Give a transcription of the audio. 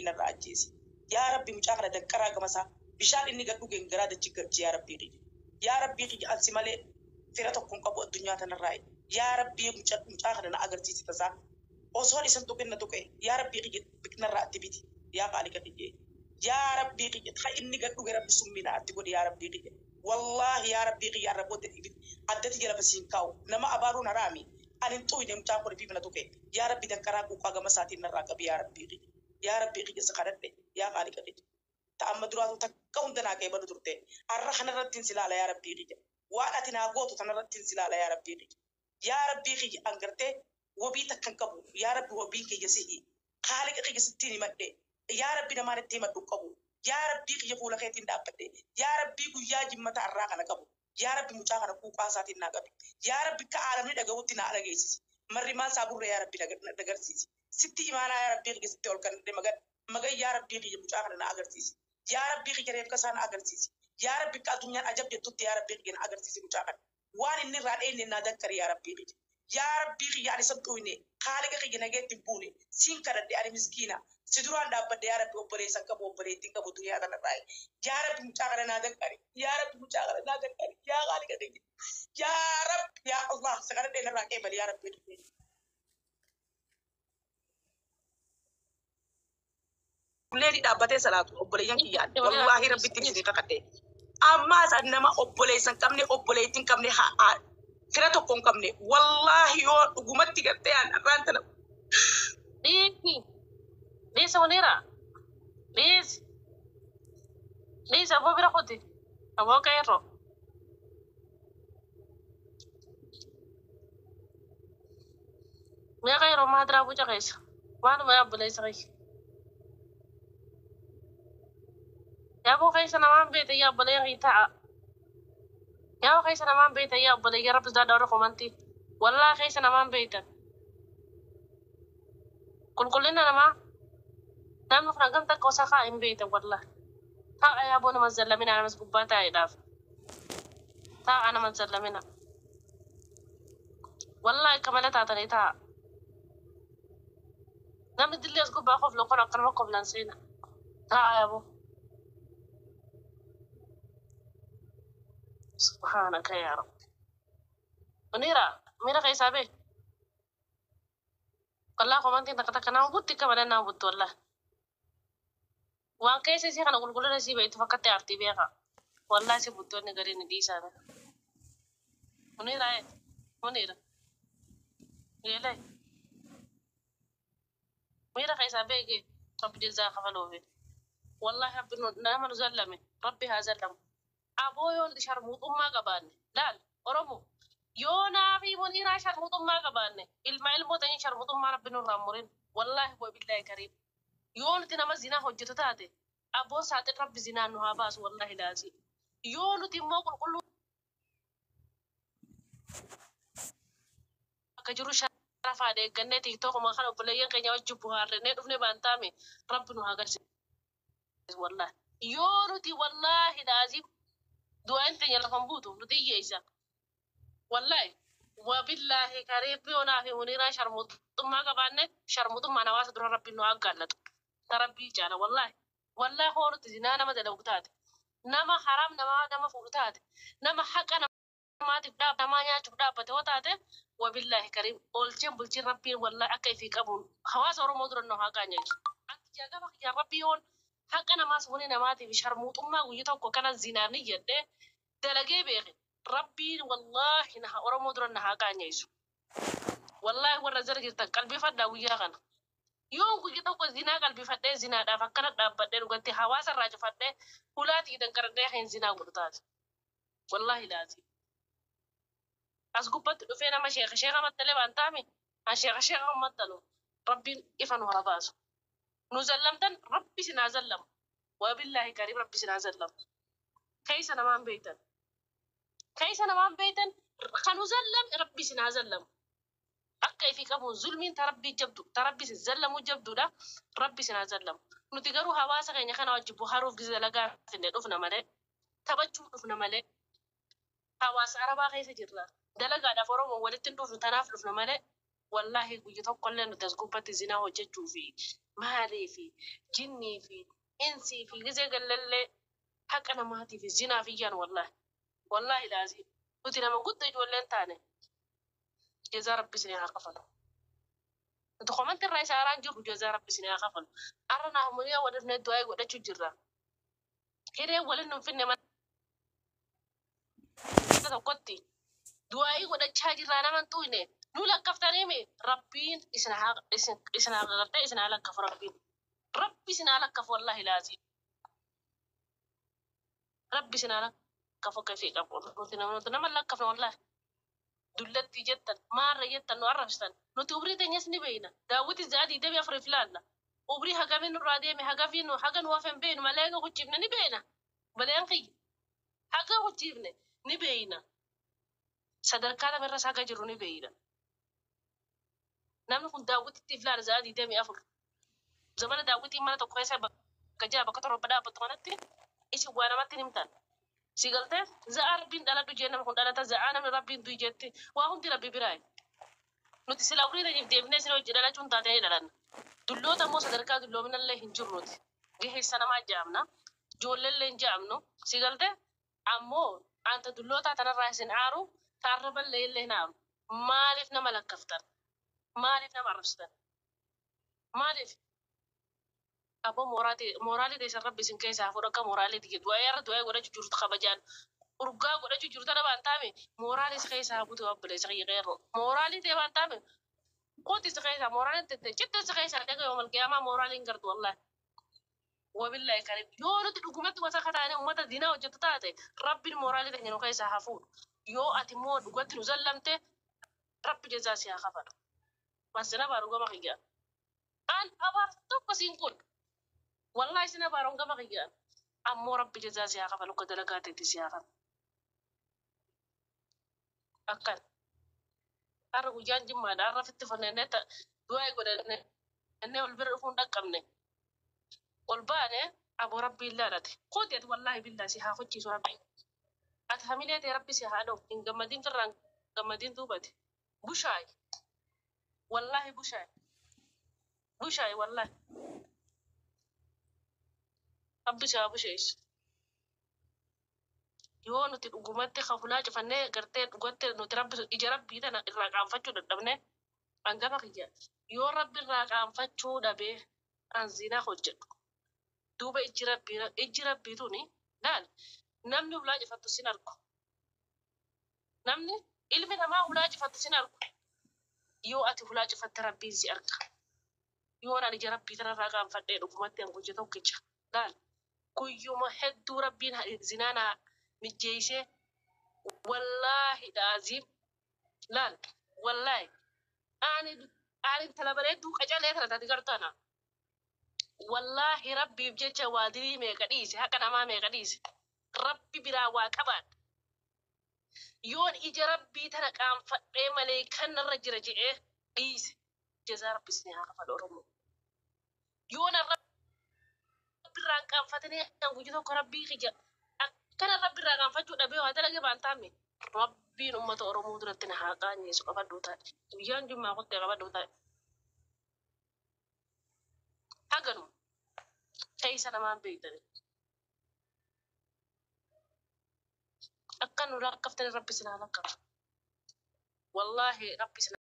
Narraa ajjeesi. Yaa Rabbi, mucaa kana danqaraa gamasaa bishaan inni gad dhugeen garaa dachi galchi, yaa Rabbii kiyya. Yaa Rabbii kiyya, ansi malee fira tokko hin qabu addunyaa tanarraa. Yaa Rabbii, mucaa kana na agarsiisi tasaa. Osoon isan tuqin na tuqe, yaa Rabbii kiyya, narraa itti biti, yaa Qaaliqa kiyya. Yaa Rabbii kiyya, ta inni gad dhuge Rabbi summii na atti godhi, yaa Rabbii kiyya. Wallaahi, yaa Rabbii kiyya, arra booda addatti jala basiin kaa'u nama abaaruun haraami. Ani hin xuyne, mucaan kun ifiif na tuqe. Yaa Rabbi, danqaraa quuqaa gama isaatiin narraa qabi, yaa Rabbii kiyya. Yaa Rabbii kiyya, si kadhadhe, yaa Qaaliqa kiyya. Ta amma duraatu takka hunda naa qeebalu turte. Arra kanarrattiin si laala, yaa Rabbii kiyya. Waan ati naa gootu tanarrattiin si laala, yaa Rabbii kiyya. Yaa Rabbii kiyya, an gartee wabii takka hin qabu. Yaa Rabbi, wabiin kiyya sihi. Kaaliqa kiyya sittiin himadhe. Yaa Rabbi, namaan itti himadhu hin qabu. Yaa Rabbii kiyya, fuula keetiin dhaabbadhe. Yaa Rabbii, guyyaa jimmata arraa kana qabu. Yaa Rabbi, mucaa kana quuqaa isaatiin naa qabi. Yaa Rabbi, akka aalamni dhagahutti naa dhageessisi. Marri maal isaa burree, yaa Rabbi, na agarsiisi. Sitti imaanaa, yaa Rabbii kiyya, sitti ol kannadhe magan. Magan, yaa Rabbii kiyya, mucaa kana na agarsiisi. Yaa Rabbii kiyya, reefka isaa na agarsiisi. Yaa Rabbi, akka addunyaan ajab jettutti, yaa Rabbii kiyya, na agarsiisi mucaa kana. Waan inni irraa dheenne naa danqari, yaa Rabbii kiyya. Yaa Rabbii kiyya, ani san xuyne. Kaaliqa kiyya, nageetti hin buune. Siin kadhadhe, ani miskiina. Si duraan dhaabbadhe, yaa Rabbi, obboleessa hin qabu, obboleettii hin qabu duniyaa kanarraa. Yaa Rabbi, mucaa kana naa danqari. Yaa Rabbi, mucaa kana naa danqari. Yaa Kaaliqa kiyya. Yaa Rabbi, yaa Allah, si kadhadhe, narraa qeebali, yaa Rabbii kiyya. Ulleen dhaabbatee salaatu obboleeyyan kiyyaan, wallaahi, Rabbitti isinii kakadhe. Ammaas ani nama obboleessa hin qabne, obboleettii hin qabne, fira tokko hin qabne. Wallaahi, yoo dhugumatti gartee an arraan tana Dhiisi. Dhiisi, Muniira. Dhiisi. Dhiisi, aboo bira kuti. Aboo qeerroo. Mee qeerroo maadiraa buca keessa. Maaluma yaa obboleessa kiyya. Yaaboo keessa namaan beekte, yaa obboleeyyan kiyya, ta'a. Yaa keessa namaan beektan, yaa obboleeyyan, Rabbi sodaadhaa, warra komantii. Wallaa keessa namaan beektan. Qulqullina namaa namni kun hangam takka wasaqaa hin beektan wallaa. Taa'a, yaaboo, nama zallamina, namas gubbaa taa'eedhaaf. Taa'a, nama zallamina. Wallaahi, akka malee taatanii taa'a. Namni dilli as gubbaa koflu kun akkanuma koflan seena. Taa'a, yaaboo. Subhaanaka yaa Rabbi. Muniira, miira keessaa bee. Wallaahi, komantiin takka takka nama butti, akka malee nama butti wallaahi. Waan keessa isii kana qulqullina isii beektu fakkatti aartii beeka. Wallaahi, si butti wanni gariin ni dhiisaame. Muniira ee. Muniira. Yeelee. Miira keessaa beekee Rabbi jazaa kafaluufi. Wallaahi, Rabbi nama nu zallame Rabbi haa zallamu. Aboo, yoon sharmuuxummaa qabaanne, laal Oromoo, yoo naa fi Muniiraa sharmuuxummaa qabaanne, ilma ilmoo ta'in sharmuuxummaa Rabbi nurraa murin. Wallaahi wabillaahi kariim. Yoo nuti nama zinaa hojjetu taate, abboon saaxil Rabbi zinaan nu haa baasu, wallaahi laazii. Yoo nuti immoo qulqulluu akka jiru sharafaan eeggannee TikTokuma kana obboleeyyan keenya wajjin buhaarrennee dhufne baantaame, Rabbi nu haa agarsiisu wallaahi. Yoo nuti, wallaahi laazim, du'aan teenya lafan buutu nuti hiyyeessa. Wallaahi wabillaahi kariim, yoo naa fi Muniiraa sharmuuxummaa qabaanne, sharmuuxummaan hawaasa dura Rabbi nu haa gaallatu. Ta Rabbii jaala wallaahi. Wallaahi, hoo nuti zinaa nama dalagu taate, nama haram namaa nama fuudhu taate, nama haqa namaatiif dhaab namaa nyaachuuf dhaabbate hoo taate, wabillaahi kariim, oolcheen bulchiin Rabbiin wallaahi akka ifii qabuun hawaasa Oromoo dura nu haa qaanyeessu. Ati gaafa kiyyaa Rabbii yoon haqa namaas wani namaatiif sharmuuxummaa guyya tokko kana zinaan ni jedhee dalagee beeke, Rabbiin wallaahi na Oromoo dura na haa qaanyeessu. Wallaahi, warra jala jirtan qalbifadhaa guyyaa kana. Yoon guyya tokko zinaa qalbifadhee, zinaadhaaf akkana dhaabbadhee, dhugatti hawaasa irraa cufadhee hulaatii danqaradhee hin zinaa godhu taate. Wallaahi laazim. As gubbatti dhufee nama sheeka sheeka maxxalee waan taame, an sheeka sheeka maxxanu, Rabbiin ifa nu haa baasu. Nu zallamtan, Rabbi isin haa zallamu. Wabillaahi kariim, Rabbi isin haa zallamu. Keessa namaan beektan. Keessa namaan beektan, kan nu zallame Rabbi isin haa zallamu. Akka ifii qabuun zulmiin ta Rabbii jabdu, ta Rabbi isin zallamu jabduudha. Rabbi isin haa zallamu. Nuti garuu hawaasa keenya kana wajji buhaaruuf gize dalagaa finne dhufna malee, taphachuuf dhufna malee, hawaasa Arabaa keessa jirra. Dalagaadhaaf Oromoon walitti hin dhufnu, tanaaf dhufna malee, wallaahi, guyya tokkollee nuti as gubbatti zinaa hojjechuu fi Maalii fi jinnii fi insii fi gizee gallallee haqa namaatii fi zinaaf iyyaan wallaahi. Wallaahi laazim. Nuti nama guddaa ijoolleen taane jazaa rabbi isinii haa kafalu. Nuti komanti irraa isa haaraan jirru jazaa rabbi isinii haa kafalu. Arra naaf muniyaa walifnee du'aa godhachuu jirra. Hiree waliin nu finne mana tokkotti du'aa'ii godhachaa jirraa naman tuuyne nu lakkaftaniimi rabbiin isin haa isin isin haa gartee isin haa lakkafu rabbiin. Rabbi isin haa lakkafu wallaahi laazim. Rabbi isin haa lakkafu akka ifii qabu. Nuti nama lakkafna wallaahi. Dullatti jettan maarra jettan nu arrabsitan nuti umrii teenyas ni beeyna. Daawwiti za'a 24 ilaalla. Umrii hagamiin nurraa deeme hagafii nu haga nu hafen beeynu malee haga hucciifne ni beeyna. Baleen kiyya haga hucciifne ni beeyna. Sadarkaa namarras haga jirru ni beeyna. Namni kun daawwititti ilaala za'a 24. Zamana daawwitiin mana tokko keessa bakka ja'a bakka torba dhaabbattu kanatti isin waa namatti himtan. Si galtee za'a rabbiin dhaladhu jee nama kun dhalata za'a namni rabbiin du'i jetti waa hundi rabbi biraa. Nuti sila umrii teenyeef deebinee isin hojii dhalachuun taatee dhalanna. Dulloota immoo sadarkaa dulloominallee hin jirru nuti. Gaheessa namaa jaamna. Ijoolleellee hin jaamnu. Si galtee ammoo anta dulloota tanarraa isin aaru taarraballee illee hin aaru. Maaliif nama lakkaftan? Maaliif nama arrabsitan? Maaliif? Aboo mooraalii teessan rabbi isin keessaa fuudhu akka mooraaliiti jedhu. Du'aa irra du'aa godhachuu jirtu kabajaan. Urgaa godhachuu jirtu tana baan taame mooraalii si keessaa butu obboleessa kiyya qeerroo. Mooraalii ta'e baan taame kooti si keessaa mooraalii tette citte si keessaa dhaga yoo malqiyaamaa mooraalii hin gartu wallaahi. Wabillahi karim. Yoo nuti dhugumatti wasa taane uummata diinaa hojjetu taate rabbiin mooraalii teenya nu keessaa haa fuudhu. Yoo ati immoo dhugatti nu zallamte rabbi jazaa si haa kafalu. Masina baaru gama kiyya. An abaarsa tokko siin kun. Wallahi sina baaru gama kiyya. Ammoo rabbi jazaa si haa kafalu akka dalagaa teetti si haa kafalu. Akkan. Har'a guyyaan jimmaadha. Har'a fitti fanneenee du'aa godhannee ol bira dhufuun dhaqqabne. Ol baane aboo rabbi illaalate. Kooti ati wallaahi billaa si haa hojiisu rabbi. Ati hamilee ta'e rabbi si haa dha'u. Hin gammadin firraan gammadin duubati. Bushaayi. Wallaahi bushaayi. Bushaayi wallaahi. Rabbi si haa busheessu. Yoo nuti dhugumatti kafulaa cufannee gartee dhugatti nuti rabbi ija rabbii tana irraa qaanfachuu dadhabne hangafa kiyya. Yoo rabbi irraa qaanfachuu dhabee an zinaa hojjedhu. Duuba ijji rabbii tuni laal namni hulaa cufattu sin argu. Namni ilmi namaa hulaa cufattu sin argu. Yoo ati hulaa cufatte rabbiin si arga. Yoo ani ija rabbii tanarraa qaanfadhee dhugumatti an guyya tokkicha laal guyyuma hedduu rabbiin zinaa naa mijjeessee wallaahi dhaaziim laal wallaahi ani ani intala bareedduu qacalee tana taati gartuu ana. Wallaahi rabbiif jecha waa dirii meeqa dhiise haqa namaa meeqa dhiise rabbi biraa waa qabaadha. Yoon ija rabbii tana qaanfadhee malee kan narra jira jedhee dhiise jazaa rabbi isin haa kafalu Oromoo. Yoon rabbi irraan qaanfatanii guyya tokko rabbii kiyya akkana rabbi irraa qaanfachuu dhabee waa dalage baan taame rabbiin uummata Oromoo duratti na haa qaanyeessu qabadhuu taate. Guyyaan jummaa qottee qabadhuu taate. Haganuma keessa namaan beektani. Akka nu lakkaftani rabbi isin haa lakkafu. Wallaahi rabbi isin